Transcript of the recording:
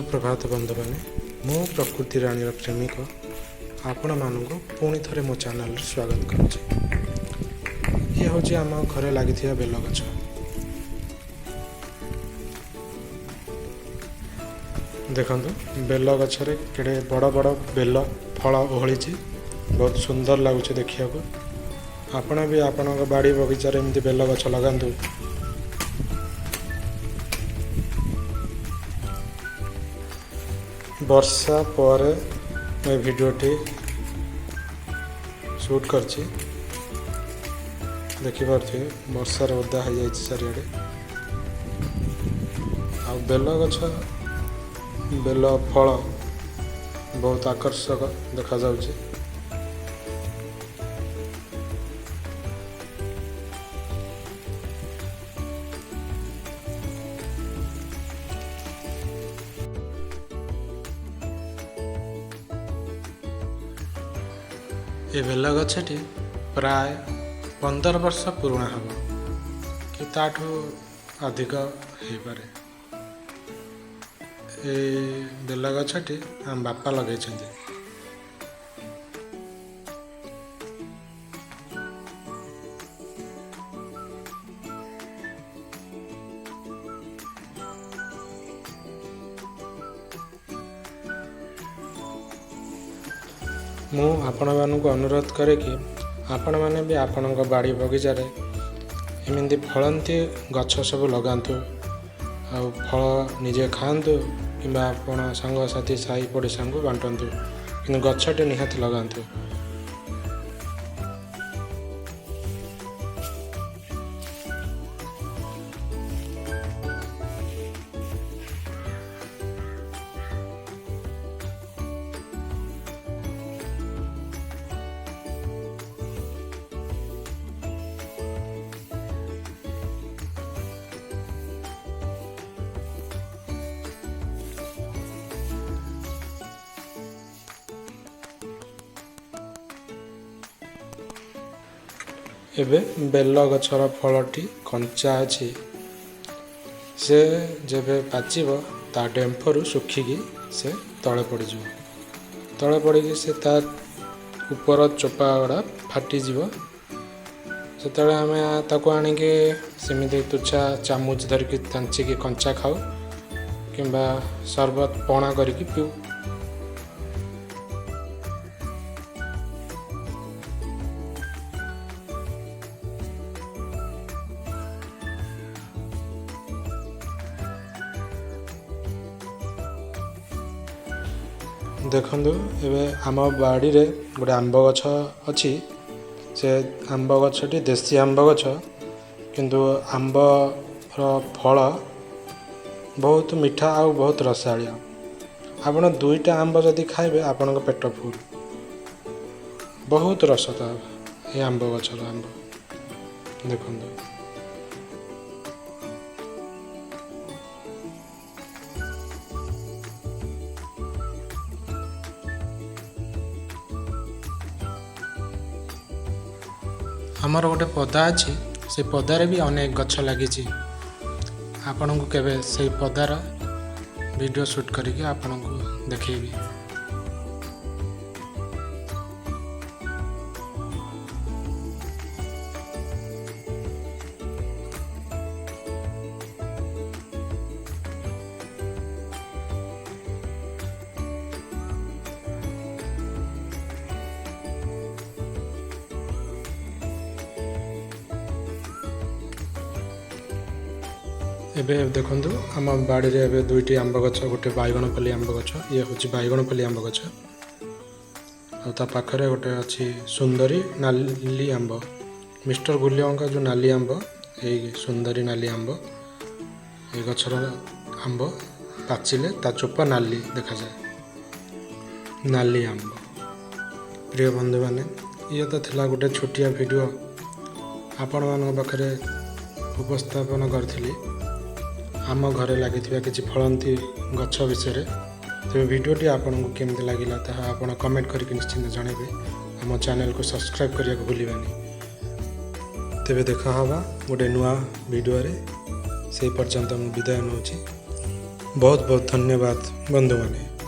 ସୁପ୍ରଭାତ ବନ୍ଧୁମାନେ। ମୁଁ ପ୍ରକୃତି ରାଣୀର ପ୍ରେମିକ ଆପଣମାନଙ୍କୁ ପୁଣି ଥରେ ମୋ ଚ୍ୟାନେଲରେ ସ୍ୱାଗତ କରୁଛି। ଇଏ ହେଉଛି ଆମ ଘରେ ଲାଗିଥିବା ବେଲ ଗଛ। ଦେଖନ୍ତୁ, ବେଲ ଗଛରେ କେଡ଼େ ବଡ଼ ବଡ଼ ବେଲ ଫଳ ଓହଳିଛି। ବହୁତ ସୁନ୍ଦର ଲାଗୁଛି ଦେଖିବାକୁ। ଆପଣ ବି ଆପଣଙ୍କ ବାଡ଼ି ବଗିଚାରେ ଏମିତି ବେଲ ଗଛ ଲଗାନ୍ତୁ। ବର୍ଷା ପରେ ମୁଁ ଏ ଭିଡ଼ିଓଟି ସୁଟ୍ କରିଛି। ଦେଖିପାରୁଥିବେ, ବର୍ଷାରେ ଓଦା ହେଇଯାଇଛି ଚାରିଆଡ଼େ। ଆଉ ବେଲ ଗଛ, ବେଲ ଫଳ ବହୁତ ଆକର୍ଷକ ଦେଖାଯାଉଛି। ଏ ବେଲ ଗଛଟି ପ୍ରାୟ 15 ବର୍ଷ ପୁରୁଣା ହେବ କି ତାଠୁ ଅଧିକ ହେଇପାରେ। ଏ ବେଲ ଗଛଟି ଆମ ବାପା ଲଗେଇଛନ୍ତି। ମୁଁ ଆପଣମାନଙ୍କୁ ଅନୁରୋଧ କରେ କି ଆପଣମାନେ ବି ଆପଣଙ୍କ ବାଡ଼ି ବଗିଚାରେ ଏମିତି ଫଳନ୍ତି ଗଛ ସବୁ ଲଗାନ୍ତୁ ଆଉ ଫଳ ନିଜେ ଖାଆନ୍ତୁ କିମ୍ବା ଆପଣ ସାଙ୍ଗସାଥି, ସାହି ପଡ଼ିଶାଙ୍କୁ ବାଣ୍ଟନ୍ତୁ, କିନ୍ତୁ ଗଛଟି ନିହାତି ଲଗାନ୍ତୁ। ଏବେ ବେଲ ଗଛର ଫଳଟି କଞ୍ଚା ଅଛି। ସେ ଯେବେ ପାଚିବ, ତା ଡେମ୍ଫରୁ ଶୁଖିକି ସେ ତଳେ ପଡ଼ିଯିବ। ତଳେ ପଡ଼ିକି ସେ ତା ଉପର ଚୋପା ଗୁଡ଼ା ଫାଟିଯିବ। ସେତେବେଳେ ଆମେ ତାକୁ ଆଣିକି ସେମିତି ତୁଚ୍ଛା ଚାମୁଚ ଧରିକି ଚାଞ୍ଚିକି କଞ୍ଚା ଖାଉ କିମ୍ବା ସରବତ, ପଣା କରିକି ପିଉ। ଦେଖନ୍ତୁ, ଏବେ ଆମ ବାଡ଼ିରେ ଗୋଟେ ଆମ୍ବ ଗଛ ଅଛି। ସେ ଆମ୍ବ ଗଛଟି ଦେଶୀ ଆମ୍ବ ଗଛ, କିନ୍ତୁ ଆମ୍ବର ଫଳ ବହୁତ ମିଠା ଆଉ ବହୁତ ରସାଳିଆ। ଆପଣ ଦୁଇଟା ଆମ୍ବ ଯଦି ଖାଇବେ, ଆପଣଙ୍କ ପେଟ ଫୁଲ୍। ବହୁତ ରସ ତା ଏ ଆମ୍ବ ଗଛର ଆମ୍ବ। ଦେଖନ୍ତୁ। ଆମର ଗୋଟେ ପଦା ଅଛି। ସେ ପଦାରେ ବି ଅନେକ ଗଛ ଲାଗିଛି। ଆପଣଙ୍କୁ କେବେ ସେଇ ପଦାର ଭିଡ଼ିଓ ସୁଟ୍ କରିକି ଆପଣଙ୍କୁ ଦେଖେଇବି। ଏବେ ଦେଖନ୍ତୁ, ଆମ ବାଡ଼ିରେ ଏବେ ଦୁଇଟି ଆମ୍ବ ଗଛ, ଗୋଟେ ବାଇଗଣପଲ୍ଲୀ ଆମ୍ବ ଗଛ। ଇଏ ହେଉଛି ବାଇଗଣପଲ୍ଲୀ ଆମ୍ବ ଗଛ ଆଉ ତା ପାଖରେ ଗୋଟେ ଅଛି ସୁନ୍ଦରୀ ନାଲି ଆମ୍ବ। ମିଷ୍ଟର ଗୁଲିଅଙ୍କ ଯେଉଁ ନାଲି ଆମ୍ବ, ଏଇ ସୁନ୍ଦରୀ ନାଲି ଆମ୍ବ। ଏଇ ଗଛର ଆମ୍ବ ପାଚିଲେ ତା ଚୋପା ନାଲି ଦେଖାଯାଏ, ନାଲି ଆମ୍ବ। ପ୍ରିୟ ବନ୍ଧୁମାନେ, ଇଏ ତ ଥିଲା ଗୋଟେ ଛୋଟିଆ ଭିଡ଼ିଓ ଆପଣମାନଙ୍କ ପାଖରେ ଉପସ୍ଥାପନ କରିଥିଲି ଆମ ଘରେ ଲାଗିଥିବା କିଛି ଫଳନ୍ତି ଗଛ ବିଷୟରେ। ତେବେ ଭିଡ଼ିଓଟି ଆପଣଙ୍କୁ କେମିତି ଲାଗିଲା, ତାହା ଆପଣ କମେଣ୍ଟ କରିକି ନିଶ୍ଚିନ୍ତ ଜଣାଇବେ। ଆମ ଚ୍ୟାନେଲକୁ ସବସ୍କ୍ରାଇବ୍ କରିବାକୁ ଭୁଲିବେନି। ତେବେ ଦେଖା ହେବା ଗୋଟେ ନୂଆ ଭିଡ଼ିଓରେ। ସେଇ ପର୍ଯ୍ୟନ୍ତ ମୁଁ ବିଦାୟ ନେଉଛି। ବହୁତ ବହୁତ ଧନ୍ୟବାଦ ବନ୍ଧୁମାନେ।